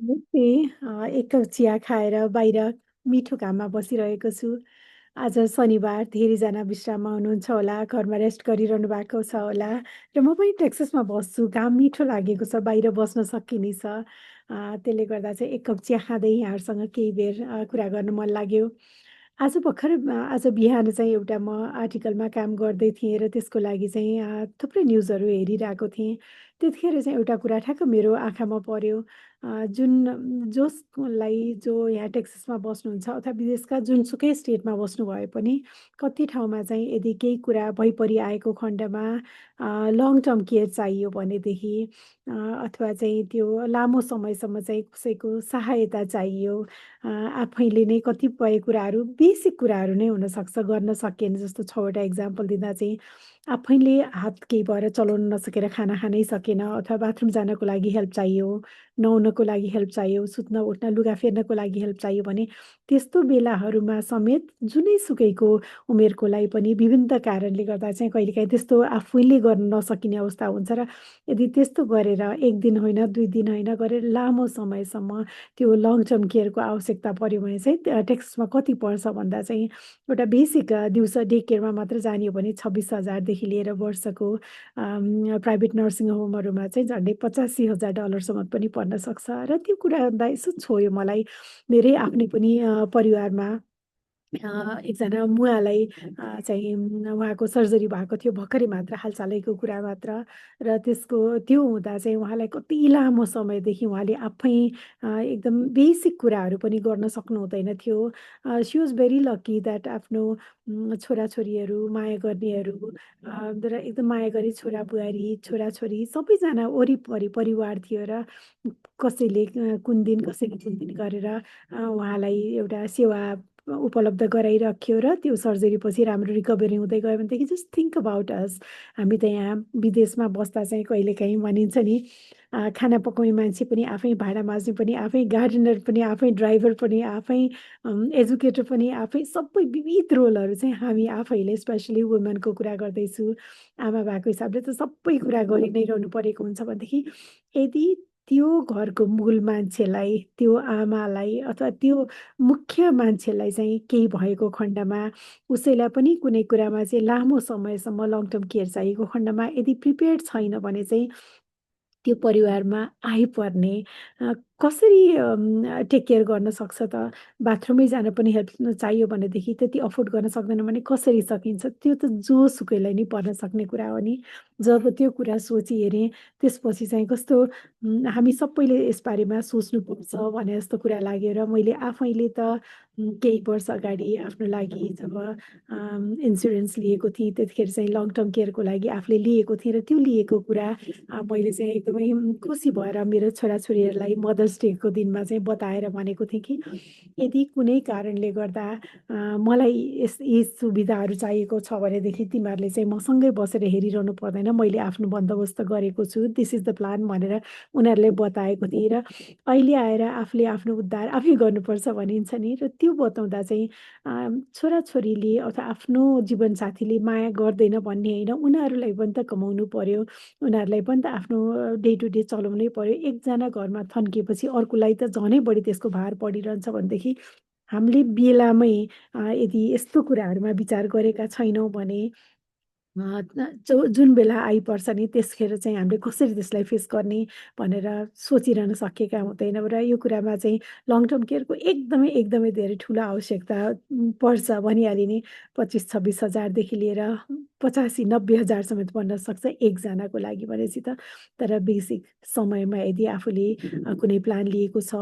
नमस्ते। एक कप चिया खाएर बाहिर मिठो घाममा बसिरहेको छु। आज शनिबार धेरैजना विश्राममा हुनुहुन्छ होला, घरमा रेस्ट गरिरहनु भएको छ होला र म पनि टेक्ससमा बस्छु। घाम मिठो लागेको छ, बाहिर बस्न सकिने छ। त्यसले गर्दा चाहिँ एक कप चिया खाँदै यहाँहरूसँग केही बेर कुरा गर्न मन लाग्यो। आज भर्खर आज बिहान चाहिँ एउटा म आर्टिकलमा काम गर्दै थिएँ र त्यसको लागि चाहिँ थुप्रै न्युजहरू हेरिरहेको थिएँ। त्यतिखेर चाहिँ एउटा कुरा ठ्याक्क मेरो आँखामा पर्यो। जसलाई जो यहाँ टेक्ससमा बस्नुहुन्छ अथवा विदेशका जुनसुकै स्टेटमा बस्नु भए पनि कति ठाउँमा चाहिँ यदि केही कुरा भइपरि आएको खण्डमा लङ टर्म केयर चाहियो भनेदेखि अथवा चाहिँ त्यो लामो समयसम्म चाहिँ कसैको सहायता चाहियो। आफैले नै कतिपय कुराहरू बेसिक कुराहरू नै हुनसक्छ गर्न सकिएन। जस्तो 6 वटा इक्जाम्पल दिँदा चाहिँ आफैले हात केही भएर चलाउन नसकेर खाना खानै सकेन अथवा बाथरुम जानको लागि हेल्प चाहियो, नुहाउनको लागि हेल्प चाहियो, सुत्न उठ्न लुगा फेर्नको लागि हेल्प चाहियो भने त्यस्तो बेलाहरूमा समेत जुनैसुकैको उमेरकोलाई पनि विभिन्न कारणले गर्दा चाहिँ कहिलेकाहीँ त्यस्तो आफैले गर्न नसकिने अवस्था हुन्छ र यदि त्यस्तो गरेर 1 दिन होइन, 2 दिन होइन गरेर लामो समयसम्म त्यो लङ टर्म केयरको आवश्यकता पर्यो भने चाहिँ टेक्ससमा कति पर्छ भन्दा चाहिँ एउटा बेसिक दिउँसो डे केयरमा मात्र जाने हो भने 26,000 देखि लिएर वर्षको प्राइभेट नर्सिङ होमहरूमा चाहिँ झन्डै $85,000 पनि पर्न सक्छ र त्यो कुरा भन्दा यसो छोयो मलाई। मेरै आफ्नै पनि परिवारमा एकजना मुवालाई चाहिँ उहाँको सर्जरी भएको थियो भर्खरै मात्र हालसालैको कुरा मात्र र त्यो हुँदा चाहिँ उहाँलाई कति लामो समयदेखि उहाँले आफै एकदम बेसिक कुराहरू पनि गर्न सक्नुहुँदैन थियो। She was very lucky that आफ्नो छोराछोरीहरू, माया गर्नेहरू र एकदम माया गरी छोरा-बुहारी, छोराछोरी सबैजना वरिपरि परिवार थियो र कसैले कुन दिन, कसैले कुन दिन गरेर उहाँलाई एउटा सेवा उपलब्ध गराइराख्यो र त्यो सर्जरीपछि राम्रो रिकभरी हुँदै गयो भनेदेखि जस्ट थिङ्क अबाउट अस। हामी त यहाँ विदेशमा बस्दा चाहिँ कहिलेकाहीँ भनिन्छ नि खाना पकाउने मान्छे पनि आफै, भाँडा माझ्ने पनि आफै, गार्डनर पनि आफै, ड्राइभर पनि आफै, एजुकेटर पनि आफै, सबै विविध रोलहरू चाहिँ हामी आफैले स्पेसली वुमेनको कुरा गर्दैछु। आमा भएको हिसाबले त सबै कुरा गरि नै रहनु परेको हुन्छ भनेदेखि यदि त्यो घरको मूल मान्छेलाई, त्यो आमालाई अथवा त्यो मुख्य मान्छेलाई चाहिँ केही भएको खण्डमा उसैलाई पनि कुनै कुरामा चाहिँ लामो समयसम्म लङ टर्म केयर चाहिएको खण्डमा यदि प्रिपेयर्ड छैन भने चाहिँ त्यो परिवारमा आइपर्ने कसरी टेक केयर गर्न सक्छ त? बाथरुमै जान पनि हेल्प चाहियो भनेदेखि त्यति अफोर्ड गर्न सक्दैन भने कसरी सकिन्छ? त्यो त जोसुकैलाई नै पर्न सक्ने कुरा हो नि। जब त्यो कुरा सोचिहेरेँ त्यसपछि चाहिँ कस्तो हामी सबैले यसबारेमा सोच्नुपर्छ भने जस्तो कुरा लाग्यो र मैले आफैले त केही वर्ष अगाडि आफ्नो लागि जब इन्सुरेन्स लिएको थिएँ त्यतिखेर चाहिँ लङ टर्म केयरको लागि आफूले लिएको थिएँ र त्यो लिएको कुरा मैले चाहिँ एकदमै खुसी भएर मेरो छोराछोरीहरूलाई मदर्स डेको दिनमा चाहिँ बताएर भनेको थिएँ कि यदि कुनै कारणले गर्दा मलाई यी सुविधाहरू चाहिएको छ भनेदेखि तिमीहरूले चाहिँ मसँगै बसेर हेरिरहनु पर्दैन, मैले आफ्नो बन्दोबस्त गरेको छु, दिस इज द प्लान भनेर उनीहरूलाई बताएको थिएँ र अहिले आएर आफूले आफ्नो उद्धार आफै गर्नुपर्छ भनिन्छ नि र त्यो बताउँदा चाहिँ छोराछोरीले अथवा आफ्नो जीवनसाथीले माया गर्दैन भन्ने होइन, उनीहरूलाई पनि त कमाउनु पर्यो, उनीहरूलाई पनि त आफ्नो डे टु डे चलाउनै पर्यो। एकजना घरमा थन्किएपछि अर्कोलाई त झनै बढी त्यसको भार परिरहन्छ भनेदेखि हामीले बेलामै यदि यस्तो कुराहरूमा विचार गरेका छैनौँ भने जुन बेला आइपर्छ नि त्यसखेर चाहिँ हामीले कसरी त्यसलाई फेस गर्ने भनेर सोचिरहन सकेका हुँदैनौँ र यो कुरामा चाहिँ लङ टर्म केयरको एकदमै एकदमै धेरै ठुलो आवश्यकता पर्छ भनिहालेँ नि। 25-26 हजारदेखि लिएर 85-90 हजार समेत पर्न सक्छ एकजनाको लागि भनेपछि त। तर बेसिक समयमा यदि आफूले कुनै प्लान लिएको छ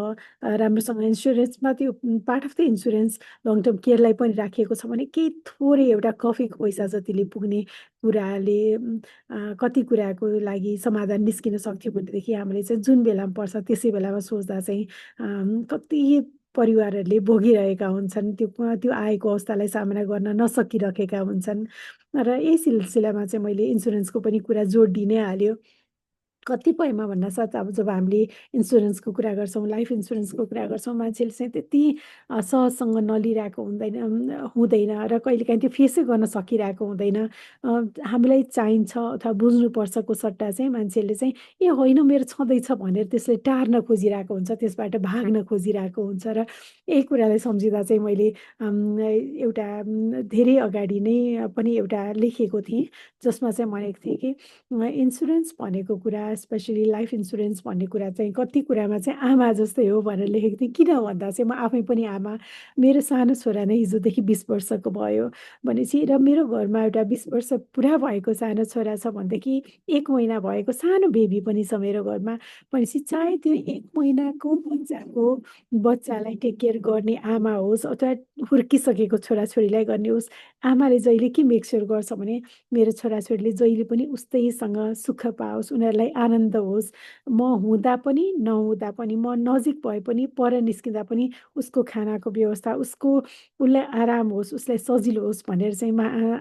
राम्रोसँग इन्सुरेन्समा त्यो part of the insurance long term केयरलाई पनि राखिएको छ भने केही थोरै एउटा कफीको पैसा जतिले पुग्ने कुराले कति कुराको लागि समाधान निस्किन सक्थ्यो भनेदेखि हामीले चाहिँ जुन बेलामा पर्छ त्यसै बेलामा सोच्दा चाहिँ कति परिवारहरूले भोगिरहेका हुन्छन् त्यो त्यो आएको अवस्थालाई सामना गर्न नसकिरहेका हुन्छन् र यही सिलसिलामा चाहिँ मैले इन्सुरेन्सको पनि कुरा जोड दिइ नै हाल्यो। कतिपयमा भन्नासाथ अब जब हामीले इन्सुरेन्सको कुरा गर्छौँ, लाइफ इन्सुरेन्सको कुरा गर्छौँ, मान्छेले चाहिँ त्यति सहजसँग नलिरहेको हुँदैन र कहिलेकाहीँ त्यो फेसै गर्न सकिरहेको हुँदैन। हामीलाई चाहिन्छ अथवा बुझ्नुपर्छको सट्टा चाहिँ मान्छेले चाहिँ ए होइन मेरो छँदैछ भनेर त्यसलाई टार्न खोजिरहेको हुन्छ, त्यसबाट भाग्न खोजिरहेको हुन्छ र यही कुरालाई सम्झिँदा चाहिँ मैले एउटा धेरै अगाडि नै पनि एउटा लेखेको थिएँ, जसमा चाहिँ भनेको थिएँ कि इन्सुरेन्स भनेको कुरा स्पेसली लाइफ इन्सुरेन्स भन्ने कुरा चाहिँ कति कुरामा चाहिँ आमा जस्तै हो भनेर लेखेको थिएँ। किन भन्दा चाहिँ म आफै पनि आमा, मेरो सानो छोरा नै हिजोदेखि 20 वर्षको भयो भनेपछि र मेरो घरमा एउटा 20 वर्ष पुरा भएको सानो छोरा छ भनेदेखि 1 महिना भएको सानो बेबी पनि छ मेरो घरमा। भनेपछि चाहे त्यो 1 महिनाको बच्चालाई टेक केयर गर्ने आमा होस् अथवा हुर्किसकेको छोराछोरीलाई गर्ने होस्, आमाले जहिले के मेक स्योर गर्छ भने मेरो छोराछोरीले जहिले पनि उस्तैसँग सुख पाओस्, उनीहरूलाई आनन्द होस्। म हुँदा पनि, नहुँदा पनि, म नजिक भए पनि, पर निस्किँदा पनि उसको खानाको व्यवस्था, उसलाई आराम होस्, उसलाई सजिलो होस् भनेर चाहिँ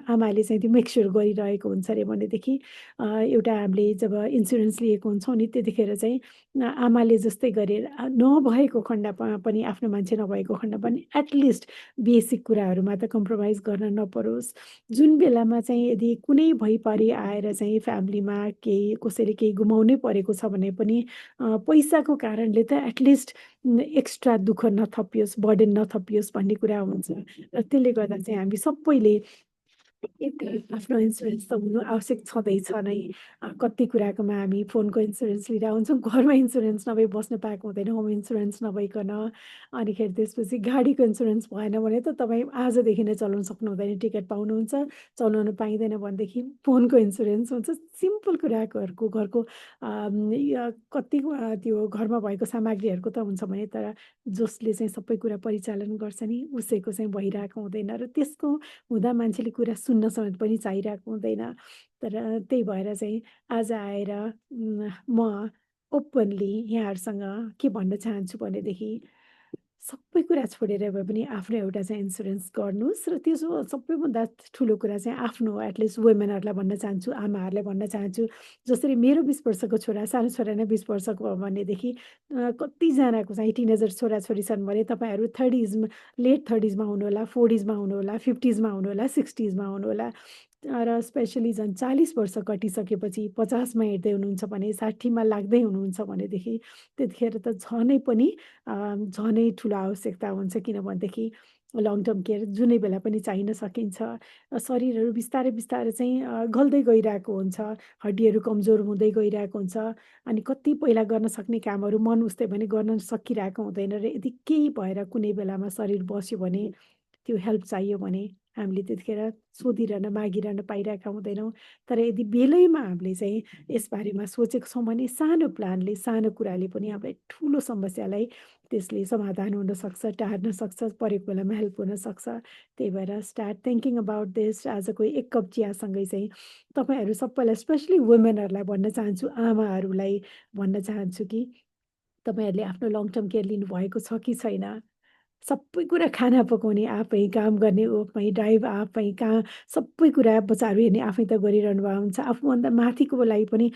आमाले चाहिँ त्यो मेक स्योर गरिरहेको हुन्छ अरे भनेदेखि एउटा हामीले जब इन्सुरेन्स लिएको हुन्छौँ नि त्यतिखेर चाहिँ आमाले जस्तै गरेर नभएको खण्डमा पनि आफ्नो मान्छे नभएको खण्डमा पनि एटलिस्ट बेसिक कुराहरूमा त कम्प्रोमाइज गर्न नपरोस्। जुन बेलामा चाहिँ यदि कुनै भइपरि आएर चाहिँ फ्यामिलीमा केही कसैले केही गुमाउनै परेको छ भने पनि पैसाको कारणले त एटलिस्ट एक्स्ट्रा दुःख नथपियोस्, बर्डन नथपियोस् भन्ने कुरा हुन्छ। र त्यसले गर्दा चाहिँ हामी सबैले एउटा आफ्नो इन्सुरेन्स त हुनु आवश्यक छँदैछ नै। कति कुराकोमा हामी फोनको इन्सुरेन्स लिएर हुन्छौँ, घरमा इन्सुरेन्स नभई बस्न पाएको हुँदैन, होम इन्सुरेन्स नभइकन। अनिखेरि त्यसपछि गाडीको इन्सुरेन्स भएन भने त तपाईँ आजदेखि नै चलाउन सक्नुहुँदैन, टिकट पाउनुहुन्छ, चलाउन पाइँदैन भनेदेखि फोनको इन्सुरेन्स हुन्छ। सिम्पल कुराहरूको घरको कति त्यो घरमा भएको सामग्रीहरूको त हुन्छ भने तर जसले चाहिँ सबै कुरा परिचालन गर्छ नि, उसैको चाहिँ भइरहेको हुँदैन र त्यसको हुँदा मान्छेले कुरा सुन्न समेत पनि चाहिरहेको हुँदैन। तर त्यही भएर चाहिँ आज आएर म ओपनली यहाँहरूसँग के भन्न चाहन्छु भनेदेखि सबै कुरा छोडेर भए पनि आफ्नो एउटा चाहिँ इन्सुरेन्स गर्नुहोस् र त्यसो सबैभन्दा ठुलो कुरा चाहिँ आफ्नो एटलिस्ट वुमेनहरूलाई भन्न चाहन्छु, आमाहरूलाई भन्न चाहन्छु। जसरी मेरो 20 वर्षको छोरा, सानो छोरा नै 20 वर्षको हो भनेदेखि कतिजनाको चाहिँ टिनेजर छोराछोरी छन् भने तपाईँहरू 30s लेट 30sमा हुनुहोला, 40sमा हुनुहोला, 50sमा हुनुहोला, 60sमा हुनुहोला। र स्पेसली झन् 40 वर्ष कटिसकेपछि 50मा हिँड्दै हुनुहुन्छ भने 60मा लाग्दै हुनुहुन्छ भनेदेखि त्यतिखेर त झनै पनि झनै ठुलो आवश्यकता हुन्छ किनभनेदेखि लङ टर्म केयर जुनै बेला पनि चाहिन सकिन्छ। शरीरहरू बिस्तारै बिस्तारै चाहिँ गल्दै गइरहेको हुन्छ, हड्डीहरू कमजोर हुँदै गइरहेको हुन्छ। अनि कति पहिला गर्न सक्ने कामहरू मन उस्तै भने गर्न सकिरहेको हुँदैन र यदि केही भएर कुनै बेलामा शरीर बस्यो भने त्यो हेल्प चाहियो भने हामीले त्यतिखेर सोधिरहन, मागिरहन पाइरहेका हुँदैनौँ। तर यदि बेलैमा हामीले चाहिँ यसबारेमा सोचेको छौँ भने सानो प्लानले, सानो कुराले पनि हामीलाई ठुलो समस्यालाई त्यसले समाधान हुनसक्छ, टार्न सक्छ, परेको बेलामा हेल्प हुनसक्छ। त्यही भएर स्टार्ट थिङ्किङ अबाउट दिस आजको एक कप चियासँगै चाहिँ तपाईँहरू सबैलाई स्पेसली वुमेनहरूलाई भन्न चाहन्छु, आमाहरूलाई भन्न चाहन्छु कि तपाईँहरूले आफ्नो लङ टर्म केयर लिनुभएको छ कि छैन? सबै कुरा खाना पकाउने आफै, काम गर्ने आफै, ड्राइभ आफै, सबै कुरा बच्चाहरू हेर्ने आफै त गरिरहनु भएको हुन्छ। आफूभन्दा माथिको लागि पनि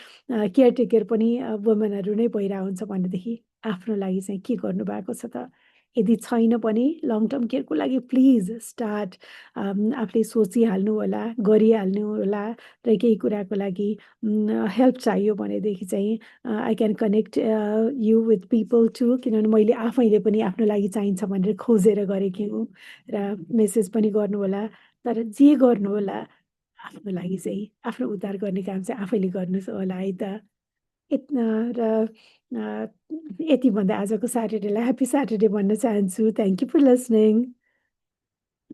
केयरटेकर पनि वुमेनहरू नै भइरहेको हुन्छ भनेदेखि आफ्नो लागि चाहिँ के गर्नुभएको छ त? यदि छैन भने लङ टर्म केयरको लागि प्लिज स्टार्ट आफूले सोचिहाल्नु होला, गरिहाल्नु होला र केही कुराको लागि हेल्प चाहियो भनेदेखि चाहिँ I can connect you with people to किनभने मैले आफैले पनि आफ्नो लागि चाहिन्छ भनेर खोजेर गरेकी हुँ र मेसेज पनि गर्नुहोला। तर जे गर्नुहोला आफ्नो लागि चाहिँ आफ्नो उद्धार गर्ने काम चाहिँ आफैले गर्नु होला है त। र यति भन्दा आजको स्याटरडेलाई ह्याप्पी स्याटरडे भन्न चाहन्छु। Thank you for listening.